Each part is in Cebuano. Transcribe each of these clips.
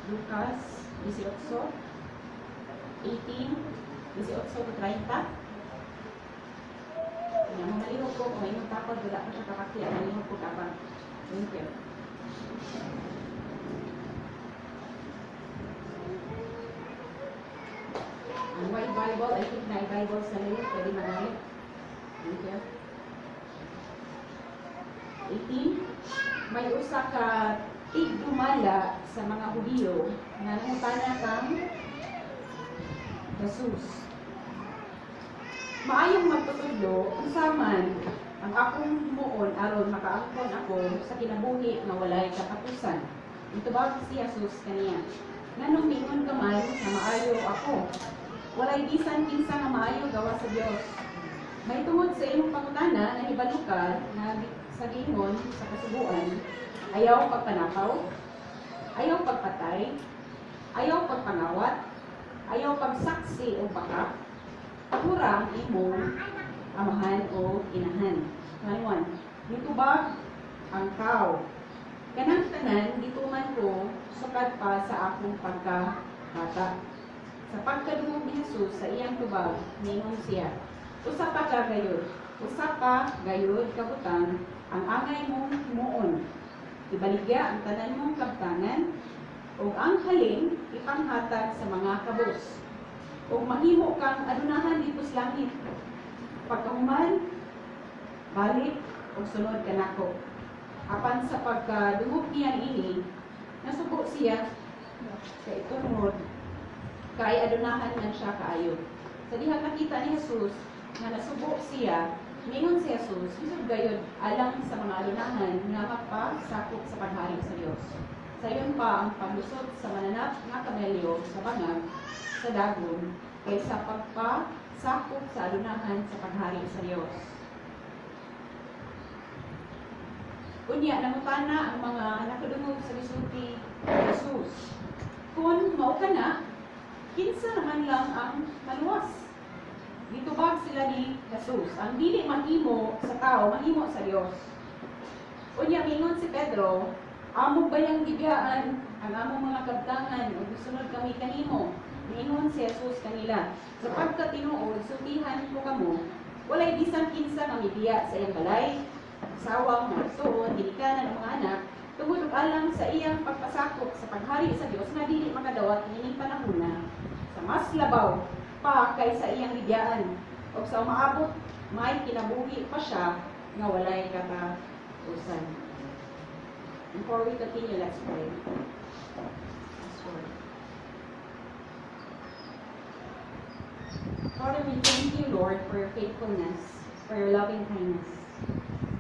Lucas 18, 18, 18 to 30. Nga malihok ko kung imong takod, wala pa siya kapakya, malihok ko kapag. Thank you. Ang white Bible, I think na Bible sa layo, pwede mangalit. Thank you. 18, may usa ka tigdumala sa mga Hudiyo nga nangutana kang Jesus. "Maayong magtutudlo, unsa man ang akong himuon aron makaangkon ako sa kinabuhi nga walay katapusan?" Nitubag si Jesus kaniya, "Nganong miingon ka man nga maayo ako? Walay bisan kinsa nga maayo gawas sa Dios. May tungod sa imong pangutana, nahibalo ka na sa giingon sa kasuguan: ayaw pagpanakaw, ayaw pagpatay, ayaw pagpangawat, ayaw pagsaksi og baka, tahura ang imong amahan o inahan." 21. Nitubag ang tawo, "Kanang tanan gituman ko sukad pa sa akong pagkabata." Sa pagkadungog ni Jesus sa iyang tubag, ningon siya, "Usa pa ka gayud, usa pa gayud ka butang ang angay mong himuon. Ibaligya ang tanan mong kabtangan ug ang halin ipanghatag sa mga kabus, ug mahimo kang adunahan didto sa langit. Pagkahuman, balik ug sunod kanako." Apan sa pagkadungog niya niini, nasubo siya kay tungod kay adunahan man siya kaayo. Sa dihang nakita ni Jesus nga nasubo siya, ningon si Jesus, "Lisod gayud alang sa mga adunahan nga magpasakop sa paghari sa Dios. Sayon pa ang paglusot sa mananap nga kamelyo sa bangag sa dagom kaysa pagpasakop sa adunahan sa paghari sa Dios." Unya nangutana ang mga nakadungog sa gisulti ni Jesus, "Kung mao ka na, kinsa naman lang ang maluwas?" Gitubag sila ni Jesus, "Ang dili mahimo sa tao, mahimo sa Dios." Unya mingon si Pedro, "Amo bayang gibiyaan ang among mga kabtangan ug gisunod kami kanimo?" Niingon si Jesus kanila, "Sa pagkatinuod, sultihan ko kamo, walay bisan kinsa nga mibiya sa iyang balay, asawa, mga igsuon, ginikanan, o mga anak, tungod ug alang sa iyang pagpasakop sa paghari sa Dios nga dili makadawat niining panahona sa mas labaw pa kaysa iyang gibiyaan, ug sa umaabot may kinabuhi pa siya nga walay katapusan." Before we continue, let's pray. Yes, Lord. Father, we thank you, Lord, for your faithfulness, for your loving kindness.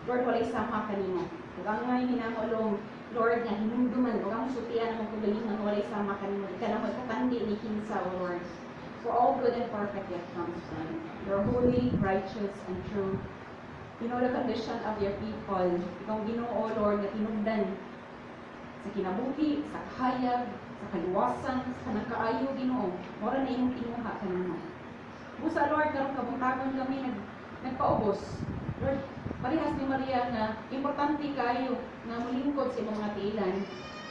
Lord, walay sama kanimo. Ug ang ngay hinamolong, Lord, nga hinumduman, ug ang sultian among kagalingon, walay sama kanimo. Di ka namo katandi ni kinsa, O Lord. For all good and perfect gift comes from you. You're holy, righteous, and true. You know the condition of your people. Ikaw Ginoo, Lord, nga tinubdan sa kinabuhi, sa kahayag, sa kaluwasan, sa kanang kaayo, Ginoo. Mora na imong tinuha kanamo. Busa, Lord, karong kabuntagon kami nagpaubos. Lord, parehas ni Maria nga importante kaayo nga molingkod sa imong mga tiilan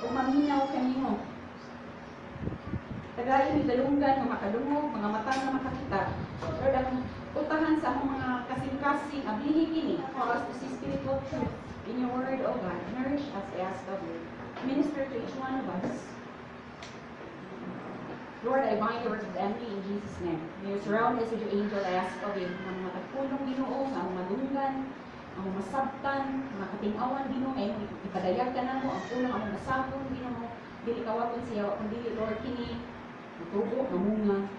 ug maminaw kanimo. Tagay mi dalunggan nga makadungog, mga mata nga makakita. Lord, ang utahan sa among mga kasing-kasing, ablihi kini for us to see spiritual truth in your word, O God. Nourish us, I ask of you. Minister to each one of us. Lord, I bind the works of the enemy in Jesus' name. May you surround us with your angel, I ask of you. Nga mga tagpulong, Ginoo, nga mga madunggan, ang mga masabtan, mga kating-awan, Ginoo, nga imong ipadayag ka namo, ang pulong among basahon, Ginoo, dili kawaton siya, kung dili, Lord, kini, matubo, mamunga,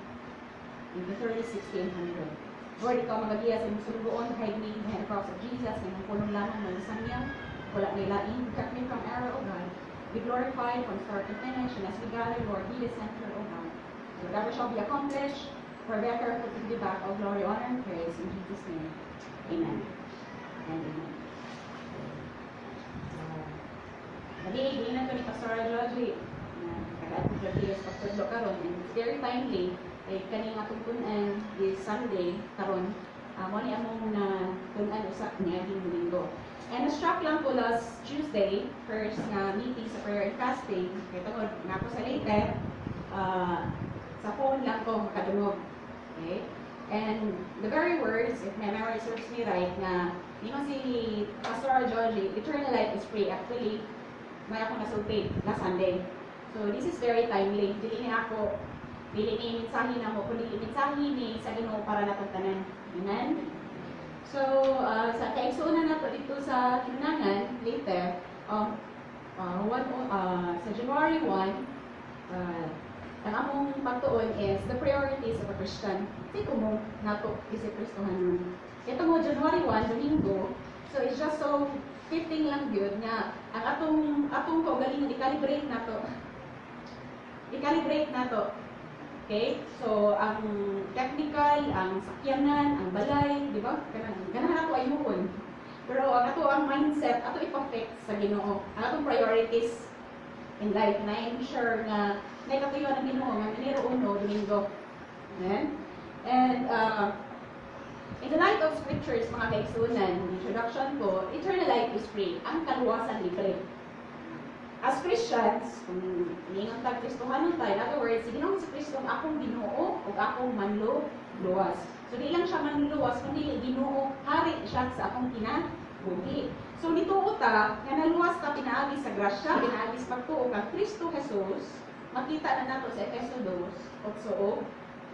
in the 30, 60, and 100. Lord, ikaw magagiya sa imong sulugoon, hide me behind the cross of Jesus, nga imong pulong lamang malasangyaw, wala na lain, protect me from error, O God. Be glorified from start to finish, and as we gather, Lord, be the center, O God. So whatever shall be accomplished, for better, to give you back all glory, honor, and praise, in Jesus' name. Amen. And amen. So, gabi, giinan ko ni Pastor Joji, na tagaan ko Joji pagtudlo karon, and it's very timely, kay kaning atong tun-an this Sunday, karon, mo ni among na tun-an usa niaging Domingo. And na-struck lang ko last Tuesday, first nga meeting sa prayer and fasting, kay tungod nga ako sa Leyte, Leyte, sa phone lang ko makadungog. Okay? And the very words, if my memory serves me right, nga ningon si Pastor Georgie, "Eternal life is free." Actually, may ako nasulti last Sunday. So this is very timely. Dili ni ako, dili ni mensahe na mo, kundi mensahe ni sa Ginoo para natong tanan. Amen? So, sa kaigsuonan nato dito sa Hinunangan, later, sa January 1, ang among pagtuon is the priorities of a Christian. Kasi mo nato isip Kristohanon. Ito mo January 1, Domingo, so it's just so fitting lang gyud nga ang atong kaugalingon i-calibrate nato. I-calibrate nato. Okay? So, ang technical, ang sakyanan, ang balay, di ba? Kanang ganahan ato ayuhon. Pero ang ato ang mindset, ato ipa-fix sa Ginoo. Ang atong priorities in life na I'm sure nga nakatuyo ng Ginoo nga Enero 1, Domingo. Amen? And in the light of scriptures, mga kaigsuonan, introduction ko, eternal life is free. Ang kaluwasan libre. As Christians, kung niingon tag Kristohanon ta, in other words, si Ginoong si Kristo ang akong Ginoo ug akong manluluwas. So di lang siya manluluwas, kundi Ginoo, hari siya sa akong kinabuhi. So nituo ta nga naluwas ta pinaagi sa grasya, pinaagi sa pagtuo kang Kristo Jesus, makita na nato sa Efeso 2, 8 o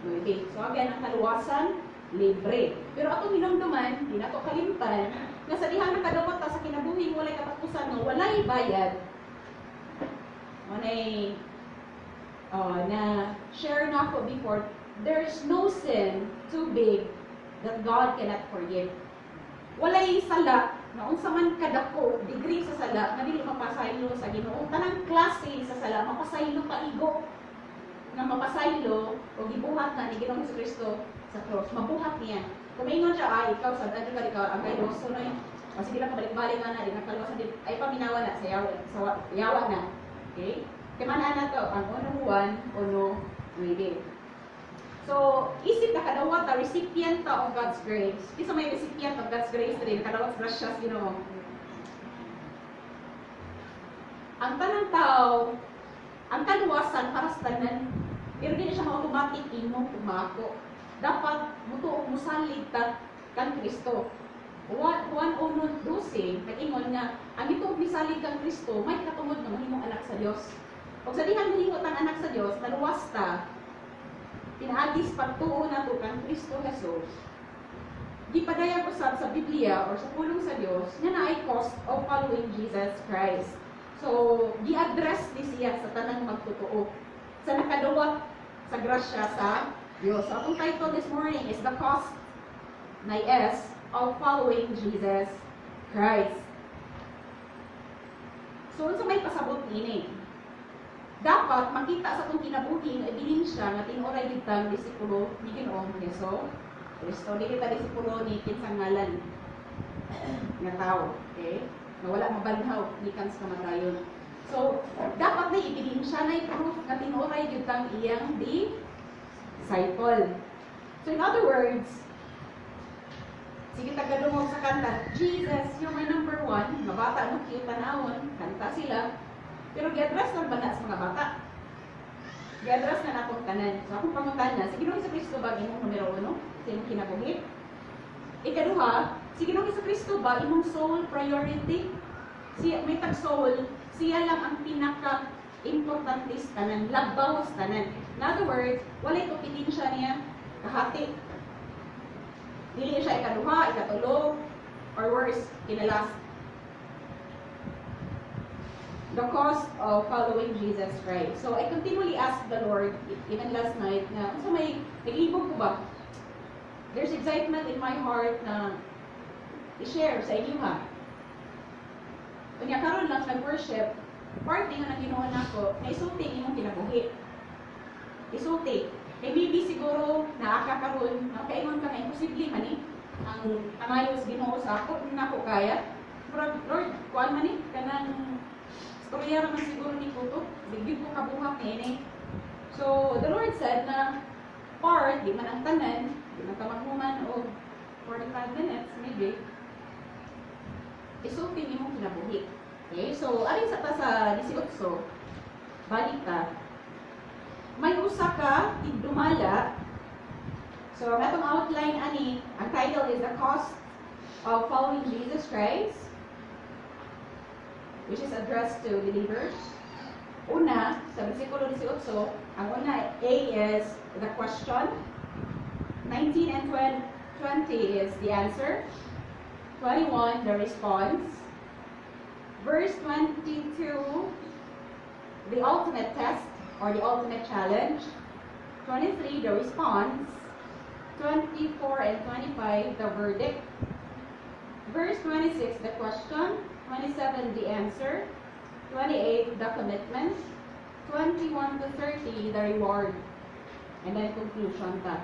9. So again, ang kaluwasan libre. Pero atong hinumduman, di nato kalimtan, nga sa dihang nakadawat ta sa kinabuhi walay katapusan nga walay bayad, manay na share na ako before, there's no sin too big that God cannot forgive. Walay sala na unsa man kadako degree sa sala nga dili mapasaylo sa Ginoo. Tanang klase sa sala mapasaylo paigo nga mapasaylo o gibuhat na ni Ginoong Kristo sa cross. Mabuhat niya. Kung maingon siya, "Ay, ikaw, sa ka ikaw, ang kay na o sige lang, kabalik-balik nga na, di nakaluwasan din," ay paminawa na sa yawa, sa yawa na. Okay? Kaya na to, ang 1 Juan, 1:9. So, isip nakadawat ta, recipient ta of God's grace. Kinsa may recipient of God's grace rin, nakadawat sa grasya sa Ginoo. Ang tanang tao, ang kaluwasan para sa tanan, pero di na siya automatic imo kung maako. Dapat mutuo, musalig ta kan Kristo. Juan Juan 1:12, nag-ingon nga, ang ito misalig kang Kristo, may katungod nga mahimong anak sa Dios. Ug sa dihang mahimo tang anak sa Dios, naluwas ta, pinaagi sa pagtuo nato kang Kristo Jesus. Gipadayag usab sa Biblia or sa pulong sa Dios nga naay cost of following Jesus Christ. So, gi-address ni siya sa tanang magtotoo sa nakadawat sa grasya sa Dios. So, atong title this morning is "The Cost na S of Following Jesus Christ." So, unsa may pasabot niini? Dapat makita sa atong kinabuhi nga ebidensya nga tinuoray gyud tang disipulo ni Ginoong Hesus Kristo. Dili ta disipulo ni kinsang ngalan nga tao, okay? Nga wala mabanhaw gikan sa kamatayon. So, dapat na ebidensya na proof nga tinuoray gyud tang iyang disciple. So, in other words, sige tagadungog sa kanta, "Jesus, you're my number one." Mga bata, no, cute tanawon, kanta sila. Pero gi-address lang ba na sa mga bata? Gi-address na natong tanan. So akong pangutana, si Ginoong Kristo ba imong numero uno sa imong kinabuhi? Ikaduha, si Ginoong Kristo ba imong sole priority? Siya, may tag sole, siya lang ang pinaka importante sa tanan, labaw sa tanan. In other words, walay kompetensya niya, kahati. Dili siya ikaduha, ikatulo, or worse, kinalas. The cost of following Jesus Christ. So I continually ask the Lord, even last night, na unsa may naglibog ko ba? There's excitement in my heart na i-share sa inyo ha. Unya karon lang nag-worship, part nga nang Ginoo nako na isulti ang imong kinabuhi. Isulti. Kay maybe siguro naa ka karon, makaingon ka nga imposible man ni ang pangayo sa Ginoo sa ako, nako kaya. Murag, "Lord, kuan man ni kanang storya raman siguro ni kuto, di ko kabuhat niini." So, the Lord said na part, di man ang tanan, di man ta maghuman og 45 minutes, maybe, isulti nimong kinabuhi. Okay? So, arin sa ta sa 18, balik ta. usa ka tigdumala. So ang atong outline ani, ang title is "The Cost of Following Jesus Christ," which is addressed to believers. Una, sa versikulo 18, ang una, A is the question. 19 and 20 is the answer. 21, the response. Verse 22, the ultimate test or the ultimate challenge. 23, the response. 24 and 25, the verdict. Verse 26, the question. 27, the answer. 28, the commitment. 21 to 30, the reward. And then conclusion ta.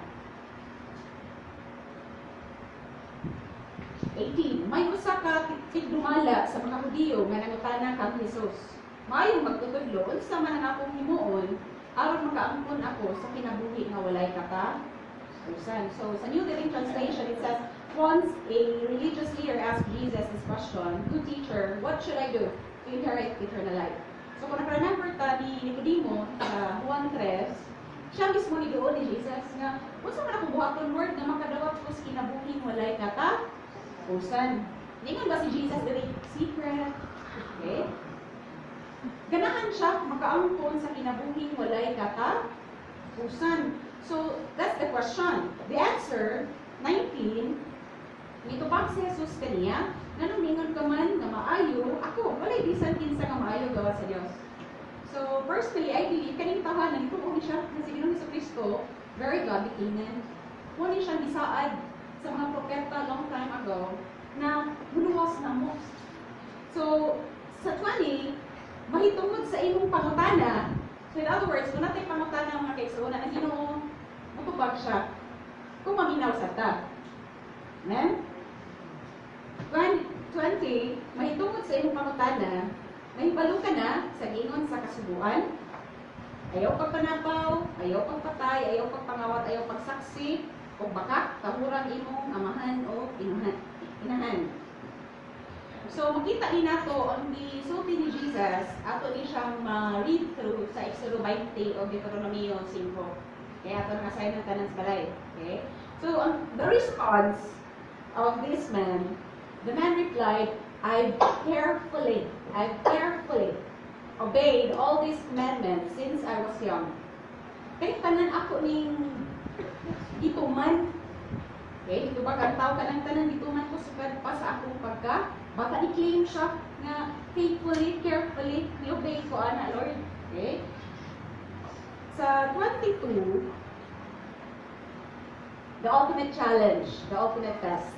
18. May usa ka tigdumala sa mga Hudiyo nga nangutana kang Hesus, "Maayong magtutudlo, unsa man ang akong himuon aron makaangkon ako sa kinabuhi nga walay katapusan?" So sa New Living Translation, it says, once a religious leader asked Jesus this question, "Good teacher, what should I do to inherit eternal life?" So kung naka-remember ta ni Nicodemo sa Juan 3, siya mismo ni duol ni Jesus nga, "Unsa man akong buhaton, Lord, nga makadawat ko sa kinabuhing walay katapusan?" Ningon ba si Jesus diri, "Secret"? Okay? Ganahan siya makaangkon sa kinabuhing walay katapusan. So, that's the question. The answer, 19, nitubag si Jesus kaniya, "Nganong ningon ka man nga maayo ako? Walay bisan kinsa nga maayo gawas sa Dios." So, personally, I believe, kaning tahanan, nituo ni siya na si Ginoong Kristo, very godly Amen. Mao ni siya gisaad sa mga propeta long time ago na muluwas na mo. So, sa 20, mahitungod sa imong pangutana. So, in other words, kung naa tay pangutana, mga kaigsuonan, ang Ginoo, mutubag siya kung maminaw sa ta. Amen? 20, mahitungod sa imong pangutana, mahibalo ka na sa giingon sa kasuguan: ayaw pagpanapaw, ayaw pagpatay, ayaw pagpangawat, ayaw pagsaksi, o bakak, tahurang imong amahan o inahan. So makita ni nato ang gisulti ni Jesus, ato ni siyang ma-read through sa Exodo 20 o Deuteronomio 5. Kaya ato nang assign ng tanan sa balay. Okay? So the response of this man, the man replied, "I've carefully obeyed all these commandments since I was young." Kay tanan ako ning gituman. Okay, dito ba ang tao kanang tanan gituman ko sukad pa sa akong pagka bata. Ni claim siya nga faithfully, carefully, ni-obey ko ana, Lord. Okay? Sa 22, the ultimate challenge, the ultimate test.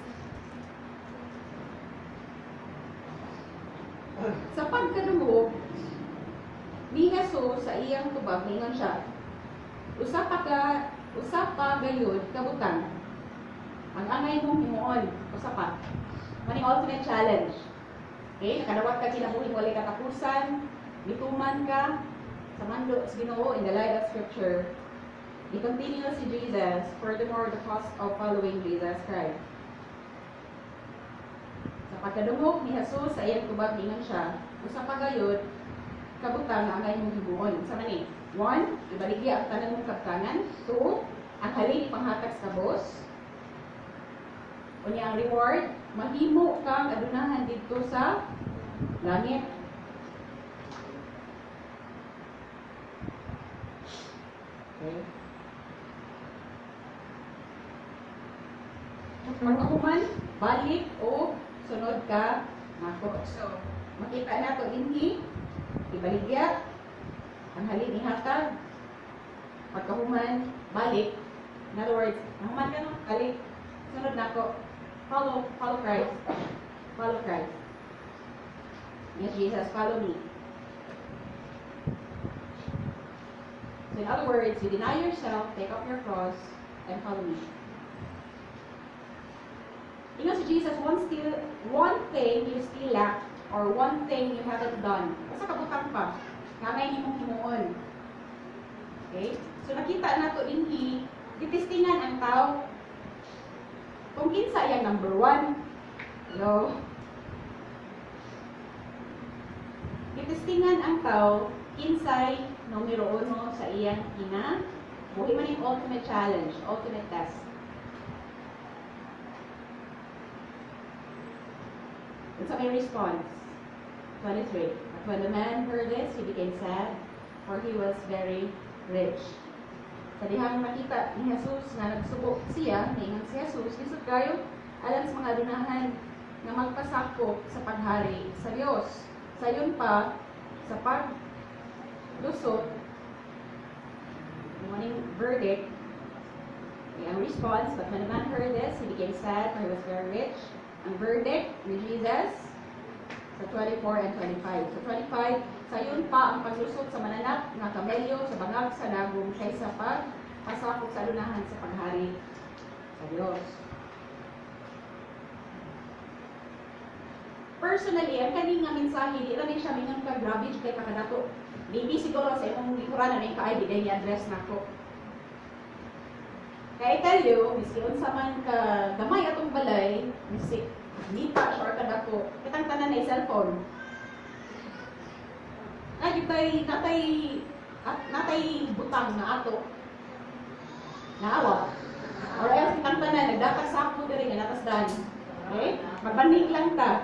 Sa pagkadungog ni Jesus sa iyang tubag, ningon siya, Usa pa gayud ka butang ang angay mong himuon." Usa pa. Maning ultimate challenge. Okay, nakadawat ka kinabuhing walay katapusan, mituman ka sa mando sa Ginoo in the light of Scripture. I-continue si Jesus, furthermore, the cost of following Jesus Christ. Sa pagkadungog ni Jesus sa iyang tubag, ningon siya, "Usa pa gayud ka butang ang angay mong himuon." Sa mani? 1, ibaligya ang tanan mong kabtangan. 2, ang halin ipanghatag sa kabos. Unya ang reward, mahimo kang adunahan didto sa langit. Okay. Pagkahuman, balik o sunod ka nako. So, makita nato dinhi, ibaligya, ang halin ihatag, pagkahuman, balik. In other words, nahuman ka no, balik, sunod nako, follow Christ, follow Christ. Yes, Jesus, follow me. So in other words, you deny yourself, take up your cross, and follow me. Ingon si Jesus, one thing you still lack, or one thing you haven't done. Usa ka butang pa, nga may nimong himuon. Okay? So nakita nato dinhi, gitestingan ang tao kung kinsa iyang number one. Hello? Gitestingan ang tao kinsay numero uno sa iyang kinabuhi. Buhi man yung ultimate challenge, ultimate test. Unsa may response? 23. "But when the man heard this, he became sad, for he was very rich." Sa dihang makita ni Jesus nga nagsubo siya, niingon si Jesus, "Lisod kayo alang sa mga adunahan nga magpasakop sa paghari sa Dios. Sayon pa sa paglusot," morning verdict, ang response, "But when the man heard this, he became sad, for he was very rich." Ang verdict ni Jesus sa 24 and 25. Sa 25, "Sayon pa ang paglusot sa mananak nga kamelyo sa bangag sa nagom kaysa pagpasakop sa adunahan sa paghari sa Dios." Personally, ang kaning nga mensahe, di ra ni siya mingon ka grabe kay kakadato. Maybe siguro sa imong likuran na kaay di ni address nako. Kay I tell you, miski unsa man ka gamay atong balay, miski nipa siya or kadako, kitang tanan na cellphone. Ay, kitay natay at natay butang nga ato. Naawa. Or else kitang tanan nagdatag sako diri nga natasdan. Okay? Magbanig lang ta.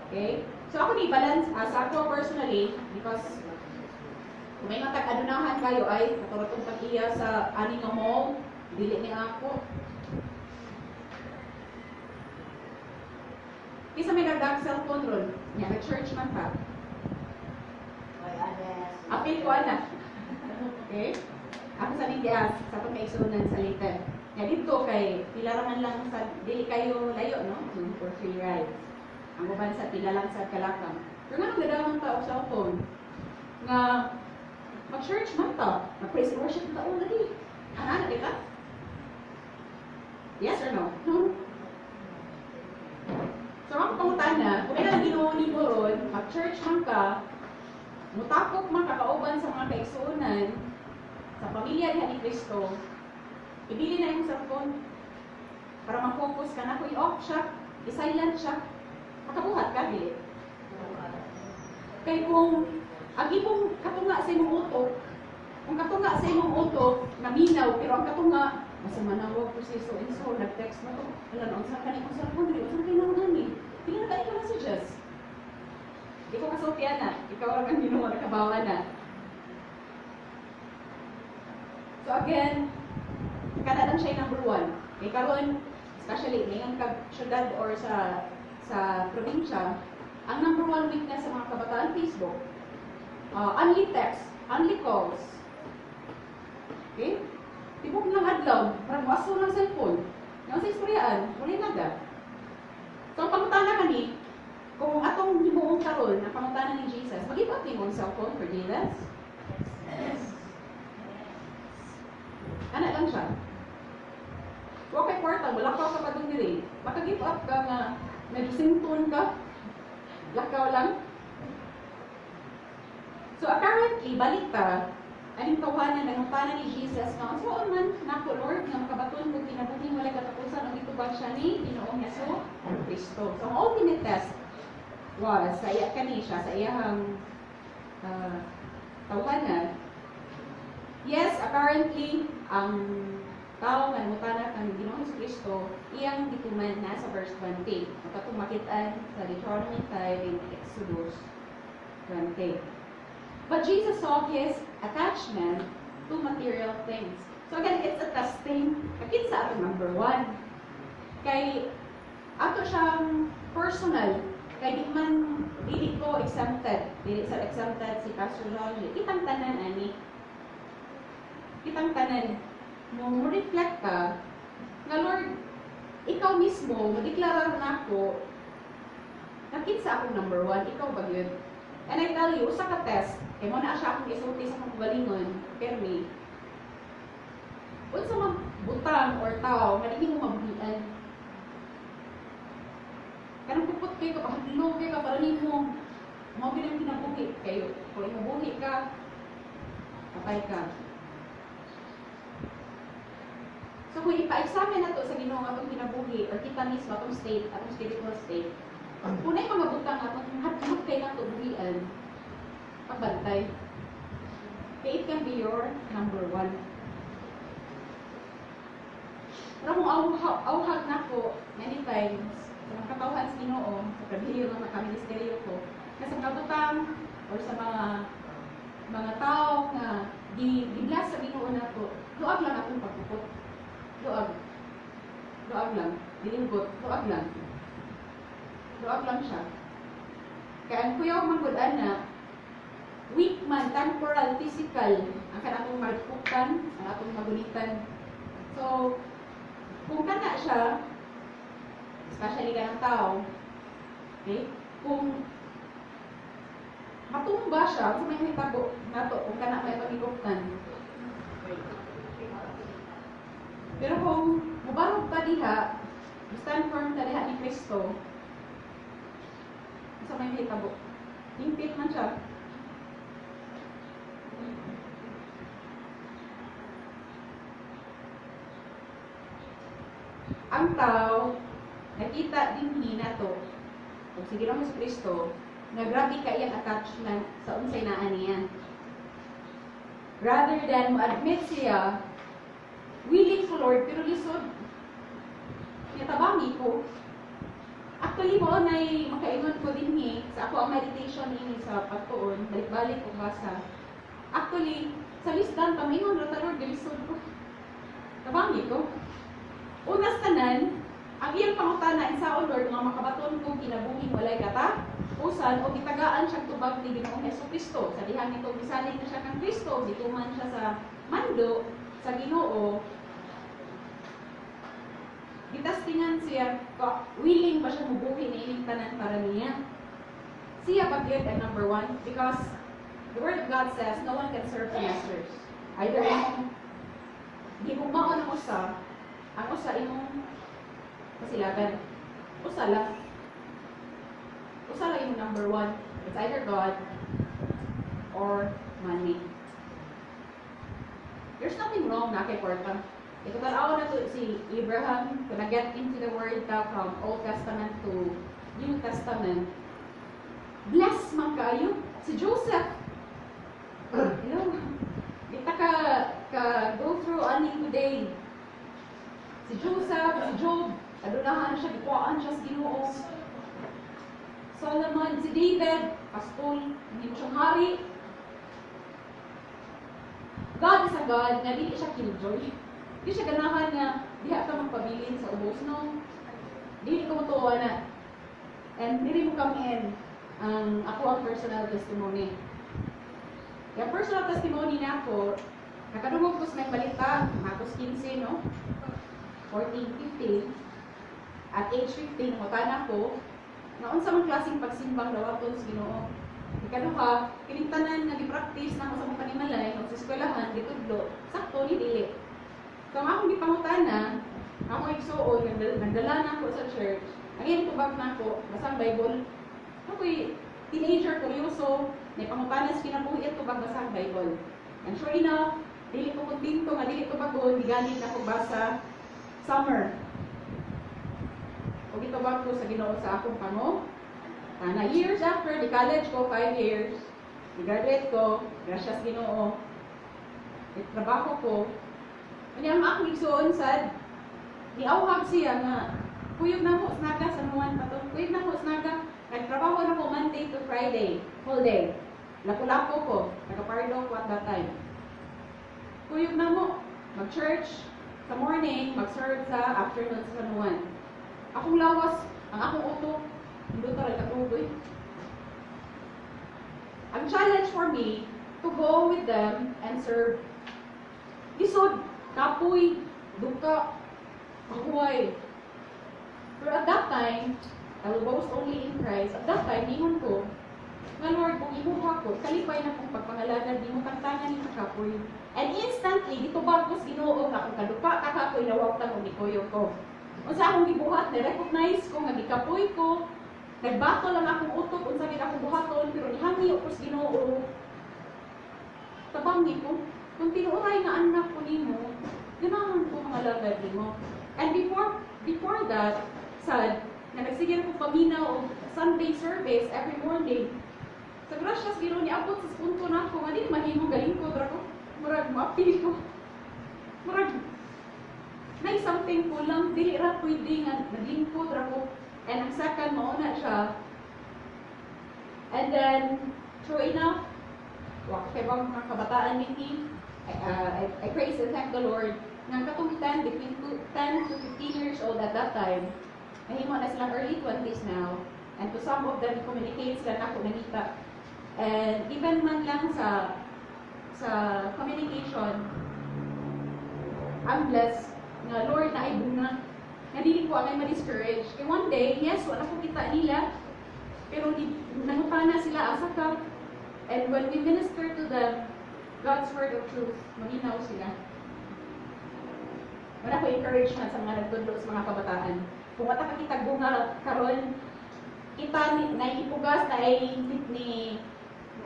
Okay? So ako ni balance sa ako personally, because kung may matag adunahan kayo ay katulad tong pag-iya sa ani nga mall, dili ni ako. Kisa may nagdag cellphone ron, nya nag-church man pa. Apil ko ana. Okay? Ako sa ning gias sa atong kaigsuonan sa later. Nya dito kay pila ra man lang sa dili kayo layo, no? 2 or 3 rides. Ang uban sa pila lang sa Kalakang. Pero nga nagdadamang tao sa cellphone nga mag-church man ta, mag-praise and worship ta, oh, lagi. Ana di ka? Yes or no? No. So ang pangutana, kung ina Ginoo nimo ron, mag-church man ka, mutakok man ka kauban sa mga kaigsuonan, sa pamilya diha ni Kristo, ibili na imong cellphone para ma-focus ka na. Kung i-off siya, i-silent siya, makabuhat ka, dili? Kay kung ang imong katunga sa imong utok, kung katunga sa imong utok, naminaw, pero ang katunga, basta manawag ko si so and so, nag-text na to, wala na, unsa ka ni imong cellphone, dili, unsa na kay ni? Pila na kayo messages? Di ko kasultian na, ikaw lang ang Ginoo nakabawa na. So again, kana lang siya number one. Kay karon, especially ngayon kag syudad or sa probinsya, ang number one weakness sa mga kabataan, Facebook. Only text, only calls. Okay? Tibok lang adlaw, parang waso ng cellphone. Yang sa istoryaan, wala nada. So, ang pangutana kani, kung atong himuong karon, ang pangutana ni Jesus, mag-give up nimo ang cellphone for Jesus? Yes. Ana lang siya. Wa kay kwarta, wala ka kapadung diri. Maka-give up ka nga medyo sinton ka. Lakaw lang. So apparently, balik ta, aning tawanan, ang tawanan ni Jesus nga, so man nako Lord, nga makabaton ko kinabuhi walay katapusan, ang gitubag siya ni Ginoong Hesus Kristo. So ang ultimate test was sa iya kani siya, sa iyang tawanan. Yes, apparently, ang tao nga namutana kang Ginoong Hesus Kristo, iyang gituman na sa verse 20. Katong makitaan sa Deuteronomy 5 and Exodus 20. But Jesus saw his attachment to material things. So again, it's a testing. Kinsa atong number one. Kay ato siyang personal. Kay di man, dili ko exempted. Dili sa exempted si Pastor Johnny. Kitang tanan, ani. Kitang tanan. Mo reflect ka nga Lord, ikaw mismo, mo-deklarar na ako na kinsa akong number one, ikaw ba yun? And I tell you, usa ka test, kay mo na siya akong isulti sa akong kagalingon, permi. Unsa man butang or tao nga dili mo mabuhian. Kanang pupot kayo ka, pahadlok kayo ka, para nimo mao gyud ang kinabuhi kayo. Kung imabuhi ka, patay ka. So kung ipa-examine nato sa Ginoo atong kinabuhi or kita mismo atong state, atong spiritual state, kung naay mga butang atong hadlok kay nato buhian, pagbantay. Kay it can be your number one. Pero kung awhag nako many times sa mga katawhan sa Ginoo, sa prabihiyo nga makaministeryo ko, nga sa kabutang or sa mga tao nga gi gi-bless sa Ginoo nato, luag lang akong pagpupot. Luag. Luag lang. Dilinggot, luag lang. Luag lang siya. Kaya ang kuyaw man gud ana, weak man, temporal, physical, ang kanatong magpuktan, ang atong magunitan. So, kung kana siya, especially kanang tao, okay, kung matumba siya, sa may hitabo nato, kung kana may pagiguptan. Pero kung mubarog ta diha, stand firm ta diha ni Kristo, sa may hitabo, hingpit man siya. Ang tao, nakita din ni nato, kung sige lang si Kristo, nga grabe ka iyang attachment sa unsay naa niya. Rather than mo-admit siya, willing ko, Lord, pero lisod. Natabangi ko. Actually, mo nay makaingon ko din ni sa ako ang meditation ini sa pagtuon, balik-balik og basa. Actually, sa lisdan pamingon ra ta, Lord, gilisod ko. Tabangi ko. Unas tanan, ang iyang pangutana insaon, Lord, nga makabaton ko kinabuhing walay katapusan o gitagaan siyang tubag ni Ginoong Hesus Kristo. Sa dihang nito gisalig na siya kang Kristo, gituman siya sa mando sa Ginoo. Gitastingan siya, willing ba siya mubuhi ni ining tanan para niya? Siya ba gyud ang number one? Because the Word of God says no one can serve two masters. Either imong gihugmaon ang usa imong kasilagan. Usa lang. Usa lang imong number one. It's either God or money. There's nothing wrong na kay kwarta. Ito tanaw na to si Abraham, kung na-get into the word ta from Old Testament to New Testament, bless man kayo. Si Joseph, hello, kita ka go through ani today. Si Joseph, si Job, adunahan siya, gikuhaan siya sa Ginoo. Solomon, si David, pastol, hindi mo siyang hari. God is a God nga dili siya killjoy. Di siya ganahan nga diha ka magpabilin sa ubos, no? Dili ko motuo na. And dili mo come in ang ako ang personal testimony. Yung personal testimony na ako, nakadungog ko sa may balita, Marcos 15, no? 14, 15. At age 15, nangutana ko, na unsa man klaseng pagsimbang dawaton sa Ginoo. Ikaduha, kining tanan nga gi-practice nako sa mga panimalay, sa eskwelahan, gitudlo, sakto ni dili. So ang akong gipangutana, akong igsuon, nagdala na ako sa church, ang iyang tubag na ako, basa ang Bible. Ako'y teenager, kuryoso, naipangutana sa kinabuhi at tubag basa ang Bible. And sure enough, dili ko kontento nga dili tubagon, giganit ako basa summer. O gitubag ko sa Ginoo sa akong pango. Tana years after, di college ko, 5 years, di graduate ko, gracias Ginoo. Di trabaho ko. Kanya ang akong igsuon sad, niauhag siya nga, kuyog na mo snaga sa San Juan pa to. Kuyog na mo snaga. Nagtrabaho na ko Monday to Friday, full day. Lapu-lapo ko, nagapardo ko at that time. Kuyog na mo, mag-church sa morning, mag-serve sa afternoon sa San Juan. Akong lawas, ang akong utok, hindi rin katugoy. Ang challenge for me, to go with them and serve. Lisod, kapoy, duka, pahuway. Pero at that time, I will boast only in Christ. At that time, ningon ko, nga Lord, kung imuha ko, kalipay na kong pagpangalagad, di mo tantangan ni kakapoy. And instantly, gitubag ko sa Ginoo nga akong kaduka, kakapoy, nawagtan og nikuyo ko. Unsa akong gibuhat, na-recognize ko nga gikapoy ko, nagbato lang akong utok, unsa gid akong buhaton, pero nihangyo ko sa Ginoo. Tabangi ko, kung tinuoray nga anak ko nimo, ganahan ko mga lagad nimo. And before that, sad, nga nagsige ko paminaw og Sunday service every morning. Sa grasyas Ginoo niabot sa punto nako nga dili mahimo galingkod ra ko. Murag maapil ko. Murag May something kulang, dili ra pwede nga naglingkod ra ko. And ang second, mao na siya. And then, true enough, wa kay bang mga kabataan niti, I praise and thank the Lord nga katong 10, between 10 to 15 years old at that time, nahimo na silang early 20s now, and to some of them, communicate sila nako, nangita. And even man lang sa communication, I'm blessed nga Lord na ay bunga. Nga dili ko angay ma-discourage. Kay one day, yes, wala ko kita nila, pero di, nangutana sila, asa ka? And when we minister to them God's word of truth, maminaw sila. Wala ko encouragement sa mga nagtudlo sa mga kabataan. Kung wala ka kita bunga karon, kita ni naipugas na ay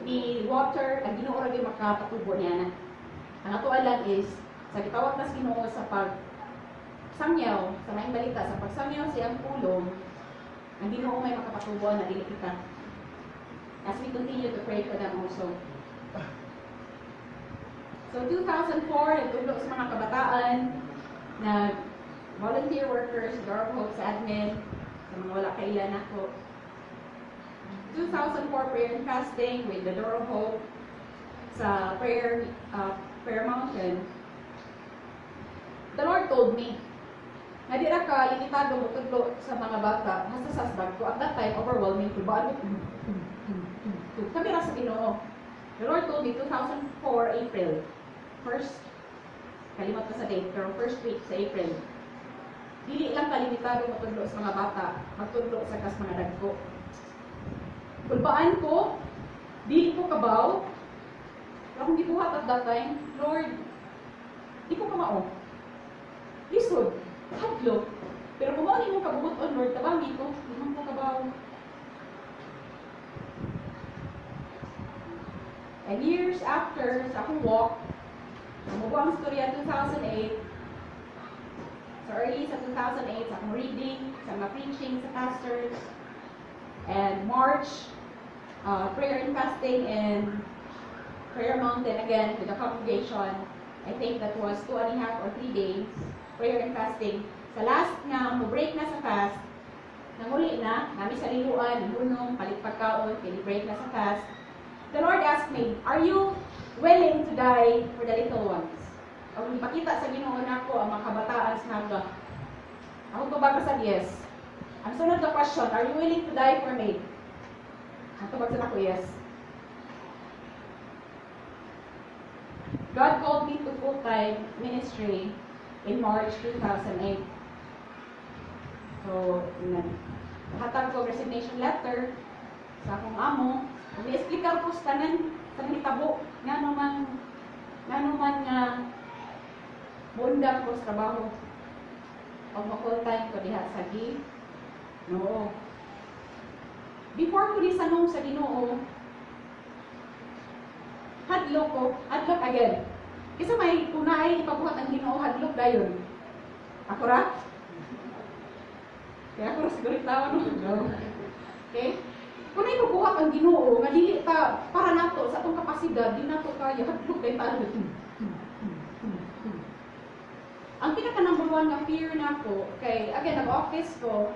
ni water, ang Ginoo ra gyud makapatubo niya na. Ang ato lang is sa gitawag tas Ginoo sa pag sangyaw, sa maayong balita, sa pagsangyaw siyang pulong, ang Ginoo may makapatubo na dili kita. As we continue to pray for them also. So 2004, nagtudlo sa mga kabataan, nag volunteer workers, Door of Hope sa admin, sa mga wala kailan ako. 2004, prayer and fasting with the Door of Hope sa prayer mountain. The Lord told me, nga di ra ka limitado mo tudlo sa mga bata, hasta sa ko. At that time, overwhelming ko. Ba, kami ra sa Ginoo. The Lord told me 2004 April, first, kalimot ko sa date, pero first week sa April, dili lang kalimitado mo tudlo sa mga bata, magtudlo sa kas mga dagko. Kulbaan ko, dili ko kabaw. Pero akong gibuhat at that time, "Lord, di ko kamao. Lisod, hadlok. Pero kung mao nimo kabubuton, Lord, tabangi ko, di man ko kabaw." And years after, sa akong walk, Tumubo ang storya 2008. So early sa 2008, sa akong reading, sa mga preaching sa pastors, and March, prayer and fasting in Prayer Mountain again with the congregation. I think that was 2.5 or 3 days, prayer and fasting. Sa last nga, mo break na sa fast, nanguli na, nami sa liluan, hunong, palit pagkaon, kay break na sa fast. The Lord asked me, "Are you willing to die for the little ones?" Ang ipakita sa Ginoo nako ang mga kabataan sa Naga. Ako tubag sa yes. Ang sunod na question, "Are you willing to die for me?" Ang tubag sa nako, yes. God called me to full-time ministry in March 2008. So, hatag ko resignation letter sa akong amo. Ug ni-explicar ko sa tanan sa nahitabo ngano man nga muundang ko sa trabaho. Og mo full time ko diha sa Ginoo. Before ko ni sanong sa Ginoo, hadlok ko, hadlok again. Kasi may kung naay ipabuhat ang Ginoo, hadlok dayon. Ako ra? Kaya ako ra siguro tawa, no. Okay? Kung naay ipabuhat ang Ginoo nga dili ta para nato sa atong kapasidad, di nato kaya, hadlok dayon ta. Ang pinaka number one nga fear nako kay again nag-office ko,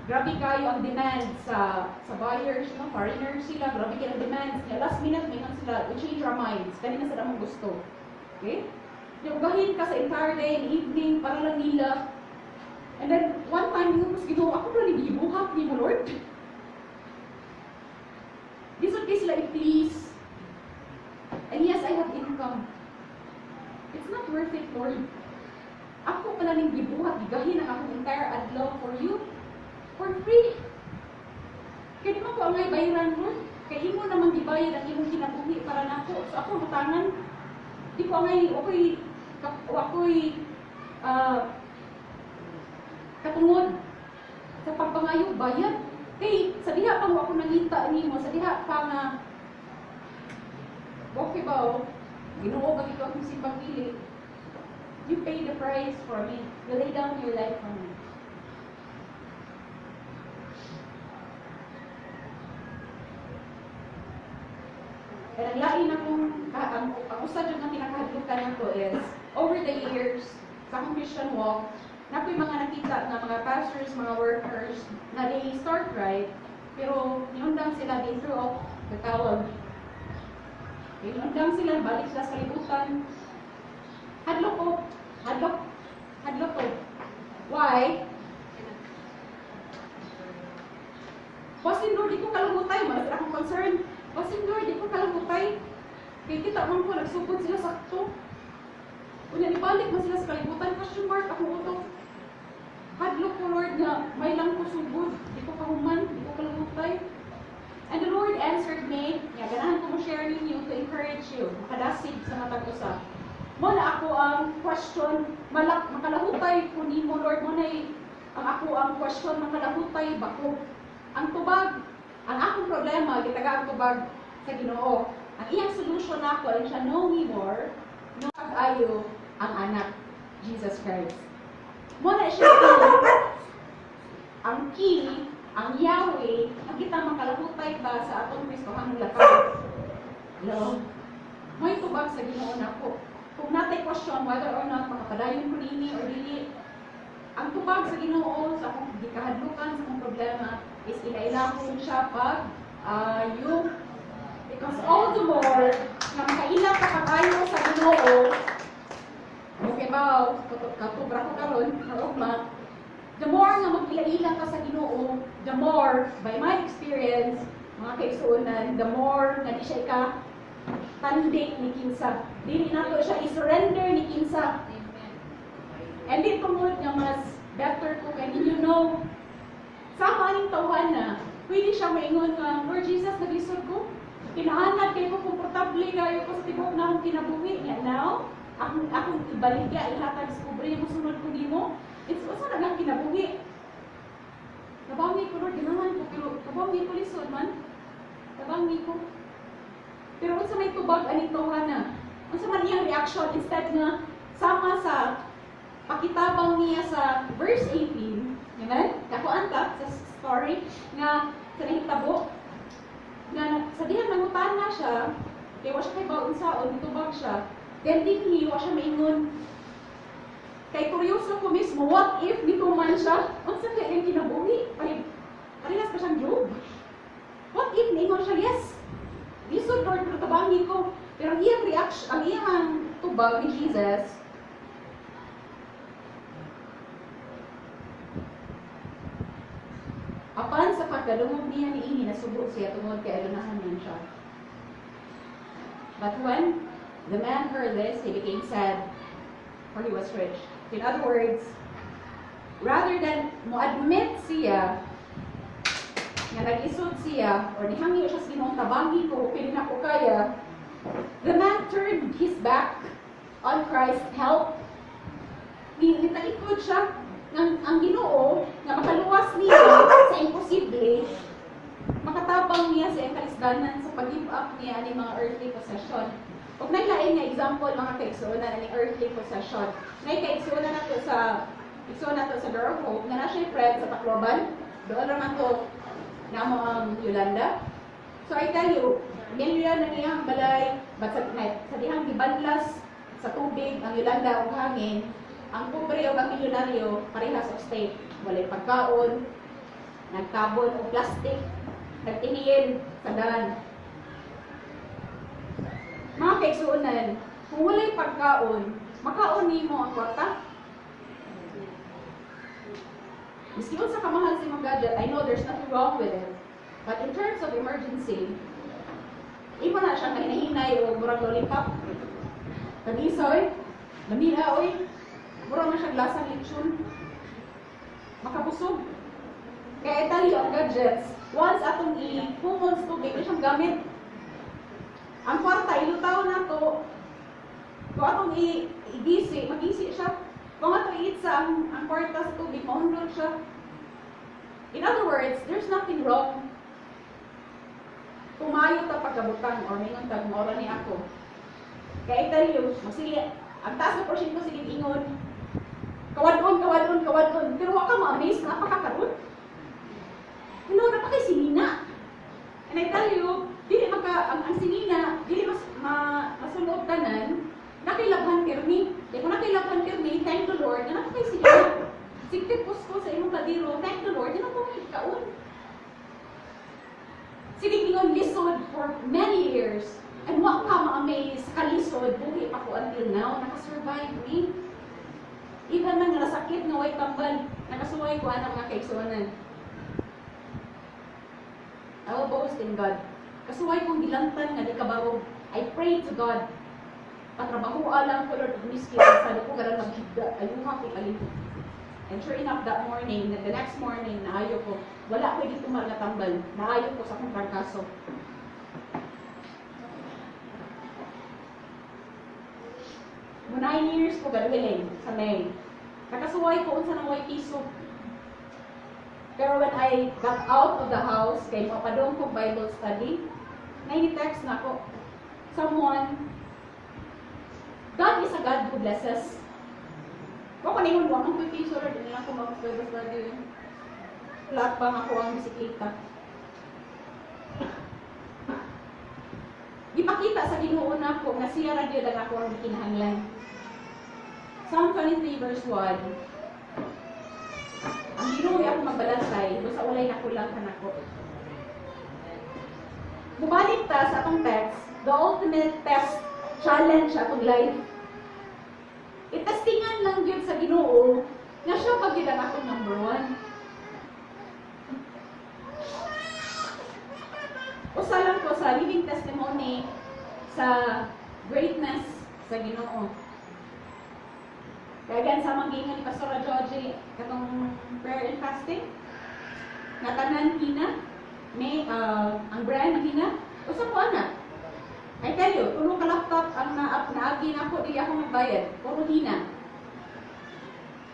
grabe kayo ang demand sa buyers, no, foreigners sila, grabe kayo ang demands niya. Last minute may sila, "We change our minds, kanina sa among gusto." Okay? Yung ugahin ka sa entire day and evening para lang nila. And then one time yung mas Ginoo, ako ra ni gibuhat nimo, Lord. Lisod kay sila i-please. And yes, I have income. It's not worth it, Lord. Ako pala ning gibuhat, gigahin ang akong entire adlaw for you. For free. Kaya di man ko angay bayaran, Lord. Kay imo namang gibayad ang imong kinabuhi para nako. So ako butangan. Di ko angay, okay, ako'y katungod sa pagpangayo bayad. Kay sa diha pa mo ako nangita nimo, sa diha pa nga okay ba oh, Ginoo gamito akong simbang dili. You pay the price for me. You lay down your life for me. And ang lain akong, ang usa jud nga pinakahadlukan nako is, over the years, sa Sa akong Christian walk, naa ko'y mga nakita nga mga pastors, mga workers, na they start right, pero niundang sila, they threw off the towel. Niundang sila, balik sila sa kalibutan. Hadlok ko, hadlok, hadlok ko. Why? Basin Lord, di ko kalahutay. Malapit akong concern. Basin Lord, di ko kalahutay. Kay kita man ko, nagsugod sila sakto. Unya, nibalik man sila sa kalibutan. Question mark, akong utok. Hadlok ko, Lord, nga may lang ko sugod. Di ko kahuman, di ko kalahutay. And the Lord answered me, nga ganahan ko mo share ninyo to encourage you, makadasig sa matag usa. Mo na ako ang question, malak, makalahutay ko nimo, Lord, mo na ang ako ang question, makalahutay ba ko? Ang tubag, ang akong problema, gitaga ang tubag sa Ginoo. Ang iyang solution nako ay siya, "Know me more, no pag-ayo ang anak, Jesus Christ." Mo na siya ang key, ang Yahweh, ang kita makalahutay ba sa atong Kristohanong lakaw. Hello? May tubag sa Ginoo nako. Kung natay question whether or not makapadayon ko nini or dili, ang tubag sa Ginoo sa akong gikahadlukan, sa akong problema is ilailahon siya pag ayo. Because all the more nga makaila ka pag-ayo sa Ginoo, okay ba, katubra ko karon, karugma, the more nga mag-ila-ila ka sa Ginoo, the more, by my experience, mga kaigsuonan, the more nga di siya ika tandi ni kinsa. Dili nato siya i-surrender ni kinsa. And di tungod nga mas better ko kay ninyo, no. Sama aning tawhan na, pwede siya maingon nga, "Lord Jesus, naglisod ko. Kinahanad kay ko, komportable kayo ko sa tibuok na akong kinabuhi. Nga now, akong ibaligya, ihatag sa pobre, mosunod ko nimo. It's usa na lang kinabuhi. Tabangi ko, Lord, ganahan ko, pero tabangi ko, lisod man. Tabangi ko." Pero unsa may tubag aning tawhana? Unsa man iyang reaction instead nga sama sa pakitabang niya sa verse 18, amen? Kakuan ta sa story nga sa nahitabo nga sa dihang nangutana siya, kay wa siya kay unsaon, nitubag siya. Then dinhi wa siya maingon. Kay kuryoso ko mismo, what if nituman siya? Unsa kay iyang kinabuhi? Parehas pa siyang Job. What if niingon siya, "Yes, lisod Lord, pero tabangi ko"? Pero ang iyang reaction, ang iyang tubag ni Jesus, apan sa pagkadungog niya niini, nasubo siya tungod kay adunahan man siya. But when the man heard this, he became sad, for he was rich. In other words, rather than mo-admit siya nga nag-isod siya or nihangyo siya sa Ginoo, "Tabangi ko, pili na ko kaya," the man turned his back on Christ's help. Nitalikod siya ang Ginoo nga makaluwas niya sa imposible, makatabang niya sa iyang kalisdanan sa pag-give up niya ani mga earthly possession. Ug nay lain nga example, mga kaigsuonan, ani earthly possession. Nay kaigsuonan nato sa igsuon nato sa Door of Hope nga na siya friend sa Tacloban. Doon raman to namo ang Yolanda. So I tell you, million ang iyang balay, but sa dihang gibanlas sa tubig ang Yolanda ug hangin, ang pobre o ang milyonaryo parehas og state. Walay pagkaon, nagtabon og plastic, nagtiniil sa daan. Mga kaigsuonan, kung walay pagkaon, makaon nimo ang kwarta? Miski unsa kamahal sa imong gadget, I know there's nothing wrong with it. But in terms of emergency, imo na siyang kahinahinay o murag lollipop. Kanisa oy, lamia oy, murag na siyang lasang lechon. Makabusog. Kaya I tell you, ang gadgets, once atong i-humon sa tubig, di siyang gamit. Ang kwarta, ilutaw na to. Kung atong igisi, magisi siya. Kung atong iitsa ang kwarta sa tubig, mahunlod siya. In other words, there's nothing wrong. Tumayo ta pagkabutang or mingon tag mora ni ako. Kaya I tell you, masili, ang taas na porsyento sige ingon, kawadon, kawadon, kawadon. Pero wa ka ma-amaze na napakakaroon. Hello, napakay sinina. And I tell you, dili maka, ang sinina, dili mas, masulod tanan, nakilabhan pirmi. Kaya kung nakilabhan pirmi, thank the Lord. Sige ko sa imong kaldero, thank the Lord, di na ko kaon. Sige ingon lisod for many years. And wa ka ma-amaze kalisod, buhi pa ko until now, nakasurvive me. Even man nga nasakit nga way tambal, nakasuway ko anang mga kaigsuonan. I will boast in God. Kasuway kong gilantan nga di kabarog. I pray to God. Patrabaho lang ko, Lord, ug miski sa ko garan maghigda, ayuha ko palihog. And sure enough, that morning, the next morning, naayo ko. Wala ko dito nga tambal. Naayo ko sa akong trangkaso. Mo 9 years ko galiling sa May. Nakasuway ko unsa nang way piso. Pero when I got out of the house, kay mapadong ko Bible study, na text na ako, someone, God is a God who blesses. Wa ko ningon, wa man ko'y piso, Lord, hindi lang ko mag-Bible study. Flat pa nga ako ang bisikleta. Gipakita sa Ginoo nako nga siya ra gyud ang ako ang gikinahanglan. Psalm 23 verse 1. Ang Ginoo ako magbalansay, basta walay nakulang kanako. Mubalik ta sa atong text, the ultimate test, challenge sa atong life. Itestingan lang gyud sa Ginoo nga siya pa gyud ang atong number one. Usa lang ko sa living testimony sa greatness sa Ginoo. Kaya again, sa mga giingon ni Pastor Joji, katong prayer and fasting, nga tanan hina, may ang brand hina, usa ko ana. I tell you, tulo ka laptop ang na naagi na ako, dili ako magbayad, puro hina.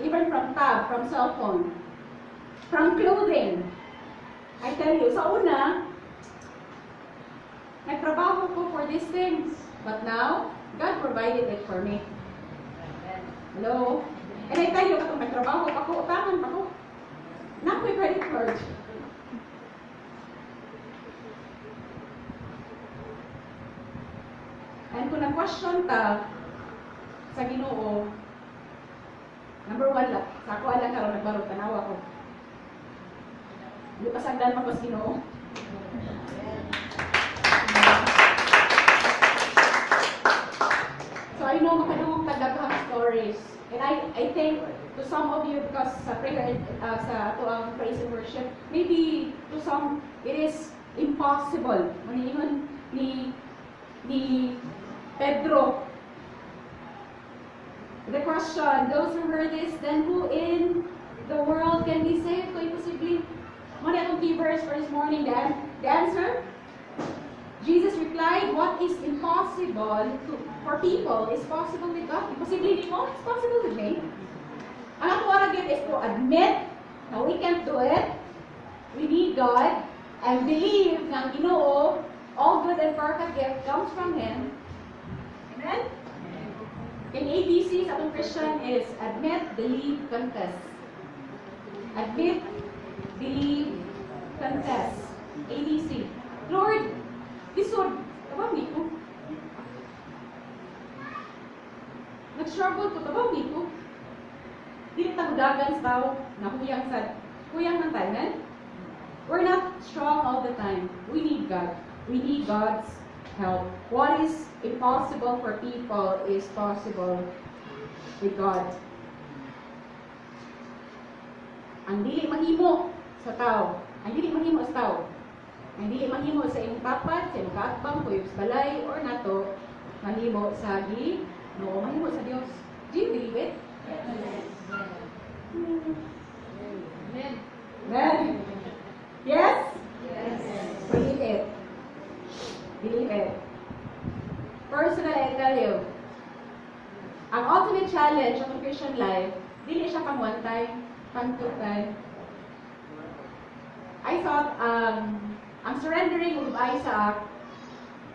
Even from tab, from cellphone, from clothing. I tell you, sa una, nagtrabaho ko for these things. But now, God provided it for me. Hello? And I tell you, katong nagtrabaho pa ko, utangan pa ko. Naa ko'y credit card. And kung nag-question ta sa Ginoo, number one lang, sa ako lang karon nagbarog, tanawa ko. Hindi pa sagdan pa ko sa Ginoo. So I know makadungog tag daghang stories. And I think to some of you, because sa prayer sa ato ang praise and worship, maybe to some it is impossible. Maniingon ni Pedro. The question, those who heard this, then who in the world can be saved? Kung imposible. Mao atong key verse for this morning, the answer? Jesus replied, "What is impossible for people is possible with God." Imposible nimo, it's possible with me. Ang ato ra gyud is to admit na we can't do it. We need God and believe nga ang Ginoo, all good and perfect gift comes from Him. Amen? In ABC sa atong Christian is admit, believe, confess. Admit, believe, confess. ABC. Lord, lisod. Tabang ni ko. Nag-struggle ko, tabang ni ko. Dili ta dagan sa tao, nahuyang sa huyang man tayo, man. We're not strong all the time. We need God. We need God's help. What is impossible for people is possible with God. Ang dili mahimo sa tao, ang dili mahimo sa tao, ang dili mahimo sa imong tapad, sa imong kaatbang, kuyog sa balay, or nato, mahimo sa Ginoo, mahimo sa Dios. Do you believe it? Yes. Amen. Amen. Yes? Yes. Believe it. Believe it. Personally, I tell you, ang ultimate challenge of Christian life, dili siya pang one time, pang two time. I thought, ang surrendering of Isaac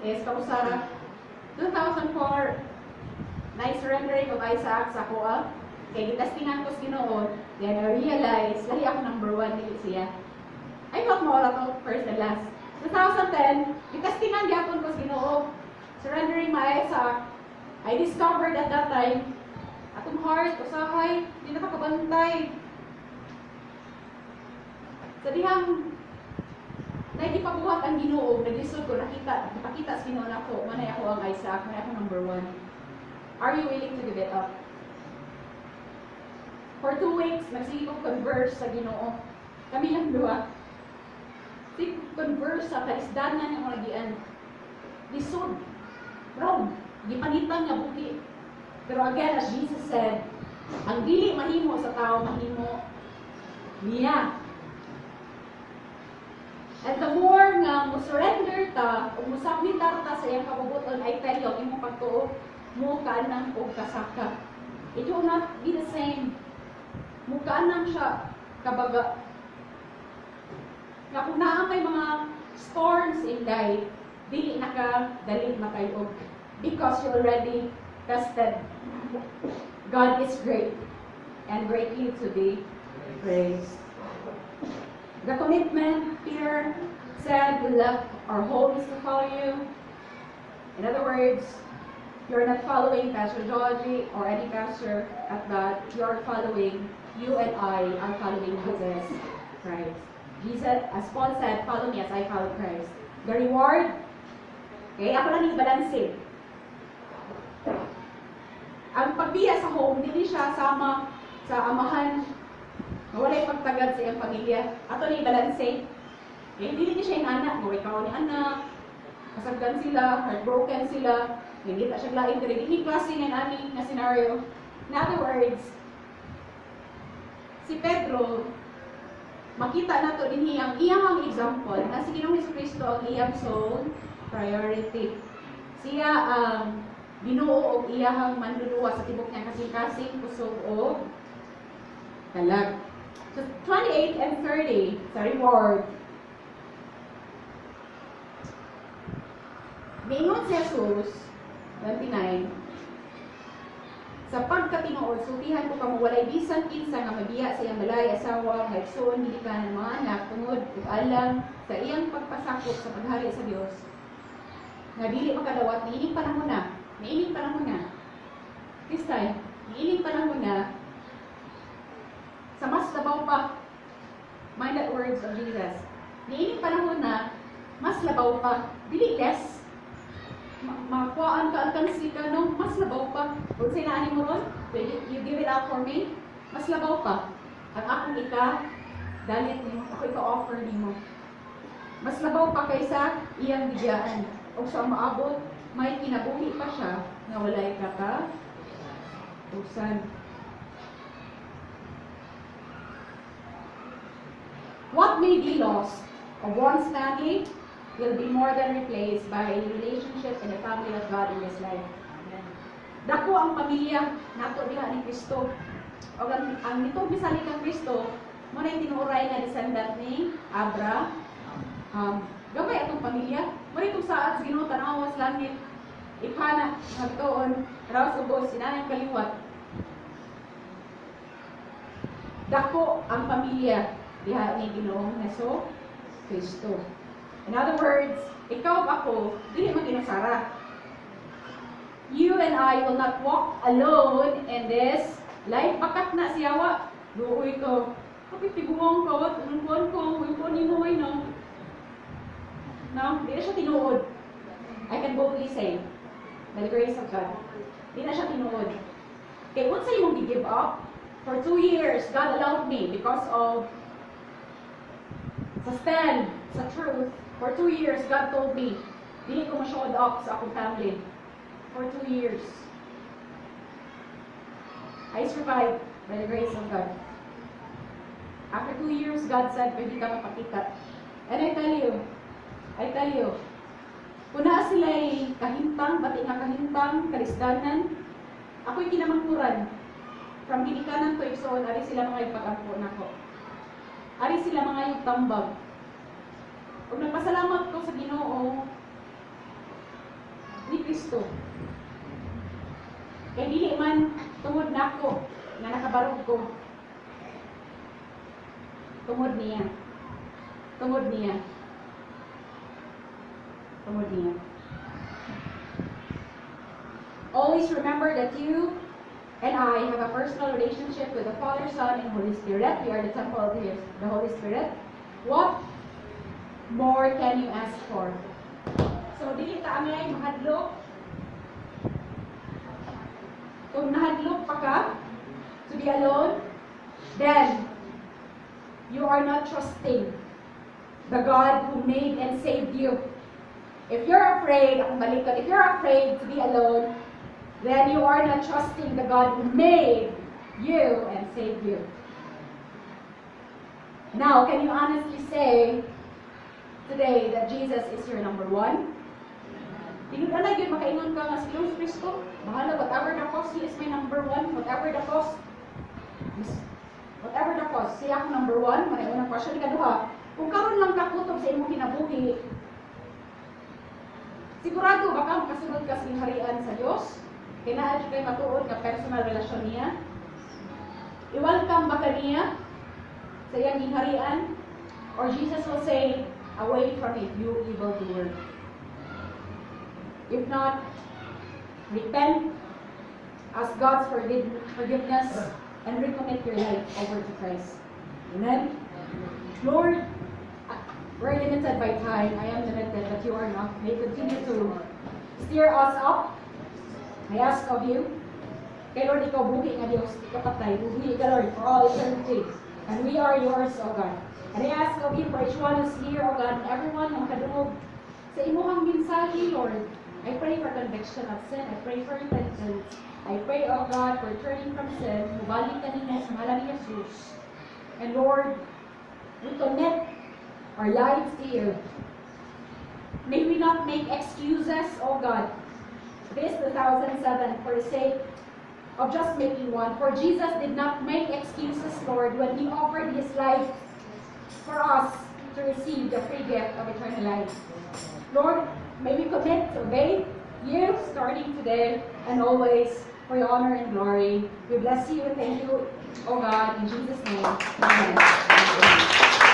is kausara. 2004, na surrendering of Isaac sa akoa. Kay gitestingan ko sa Ginoo, then I realized, lahi ako number one, dili siya. I thought mao ra to first and last. 2010, gitestingan gyapon ko sa Ginoo. Surrendering my Isaac, I discovered at that time, atong heart, usahay, di na kabantay. Sa dihang nagipabuhat ang Ginoo, naglisod ko, nakita, ipakita sa Ginoo nako, manay ako ang Isaac, manay ako number one. Are you willing to give it up? For 2 weeks, nagsige ko converse sa Ginoo. Kami lang duha. Sige converse sa kalisdanan ng mga. Lisod. Wrong. Gipanitan nga buhi. Pero again, as Jesus said, ang dili mahimo sa tao, mahimo niya. And the more nga mo surrender ta o mo submit ta sa iyang kabubut-on, I tell you, ang imong pagtuo mo kaanang og kasaka. It will not be the same. Mukaanang siya kabaga. Nga kung naa may mga storms in life, dili na ka dali makayog because you already tested. God is great and greatly to be praised. The commitment, Peter said, "We left our homes to follow you." In other words, you're not following Pastor Georgie or any pastor at that. You're following, you and I are following Jesus Christ. Jesus, as Paul said, "Follow me as I follow Christ." The reward, okay, ako lang yung balance. Ang pagbiya sa home, dili siya sama sa amahan nga walay pagtagad sa iyang pamilya. Ato ni balanse. Okay, dili ni siya yung anak, nga ikaw ni anak, kasagdan sila, heartbroken sila, hindi ta siya lain diri, dili klase nga nani nga scenario. In other words, si Pedro, makita nato dinhi ang iyang example na si Ginoong Kristo ang iyang sole priority. Siya ang Ginoo og iyahang manluluwa sa tibok niyang kasing-kasing, kusog og kalag. So 28 and 30 sa reward. Miingon si Jesus, 29, "Sa pagkatinuod, sultihan ko kamo, walay bisan kinsa nga mabiya sa iyang balay, asawa, mga igsoon, ginikanan, mga anak, tungod ug alang sa iyang pagpasakop sa paghari sa Dios, nga dili makadawat niining panahon na, niining panahon na, this time, niining panahon na, sa mas labaw pa." Mind that words of Jesus. Niining panahon na, mas labaw pa, dili less. Makuhaan ka, alkansi ka, no? Mas labaw pa. Kung sinaani mo ron, you give it up for me, mas labaw pa. Ang akong ika, dalit nimo, ako ika-offer nimo. Mas labaw pa kaysa iyang bigyan. O sa maabot, may kinabuhi pa siya nga walay katapusan. What may be lost of one's family will be more than replaced by relationship and the family of God in this life. Amen. Dako ang pamilya nato diha ni Kristo. O ang nitong misali kang Kristo, mo na tinuoray nga descendant ni Abraham. Gamay atong pamilya. Mo na itong saad sa Ginoo, tan-awa sa langit. Ipana nagtuon, tanawa sa ubos, sinanang kaliwat. Dako ang pamilya diha ni Ginoong Heso Kristo. In other words, ikaw ug ako, dili man ginasara. You and I will not walk alone in this life. Bakat na siyawa. Luoy ko. Kapit tiguang ka, what? Anong kuwan ko? Uy ko ni mo, no? No? Di na siya tinuod. I can boldly say, by the grace of God, di na siya tinuod. Kay unsa imong gi-give up? For 2 years, God allowed me because of sa stand, sa truth. For 2 years, God told me, dili ko ma-showed up sa akong family. For 2 years. I survived by the grace of God. After 2 years, God said, "Pwede ka mapakita." And I tell you, kung naa sila'y kahimtang, bati nga kahimtang, kalisdanan, ako'y kinamangkuran. From ginikanan to igsoon, ari sila mga ipag-ampo nako. Ari sila mga yung tambag. Ug nagpasalamat ko sa Ginoo ni Kristo. Kay dili man tungod nako nga nakabarog ko. Tungod niya. Tungod niya. Tungod niya. Always remember that you and I have a personal relationship with the Father, Son, and Holy Spirit. We are the temple of the Holy Spirit. What more can you ask for? So, dili ta angay mahadlok. Kung nahadlok pa ka to be alone, then you are not trusting the God who made and saved you. If you're afraid, akong balikon, if you're afraid to be alone, then you are not trusting the God who made you and saved you. Now, can you honestly say today that Jesus is your number one? Tinud na gyud makaingon ka nga si Jesus Kristo, bahala whatever the cost, He is my number one, whatever the cost. Whatever the cost, siya akong number one. Mao unang question. Ikaduha, kung karon lang ka kutob sa imong kinabuhi, sigurado ba ka makasunod ka sa gingharian sa Dios? Kay naa jud kay matuod nga personal relasyon niya? I-welcome ba ka niya sa iyang gingharian? Or Jesus will say, "Away from me, you evildoer"? If not, repent, ask God's forgiveness, and recommit your life over to Christ. Amen? Lord, we're limited by time. I am limited, but you are not. May you continue to steer us up. I ask of you. Kay Lord, ikaw buhi nga Diyos, di ka patay. Buhi ka, Lord, for all eternity. And we are yours, O God. And I ask of you for each one who's here, O God, and everyone na makadungog sa imuhang mensahe, Lord. I pray for conviction of sin. I pray for repentance. I pray, O God, for turning from sin. Mubalik ka ninyo sa ngalan ni Jesus. And Lord, we commit our lives to you. May we not make excuses, O God, this 2007 for the sake of just making one. For Jesus did not make excuses, Lord, when He offered His life for us to receive the free gift of eternal life. Lord, may we commit to obey you starting today and always for your honor and glory. We bless you and thank you, O God, in Jesus' name. Amen. Amen.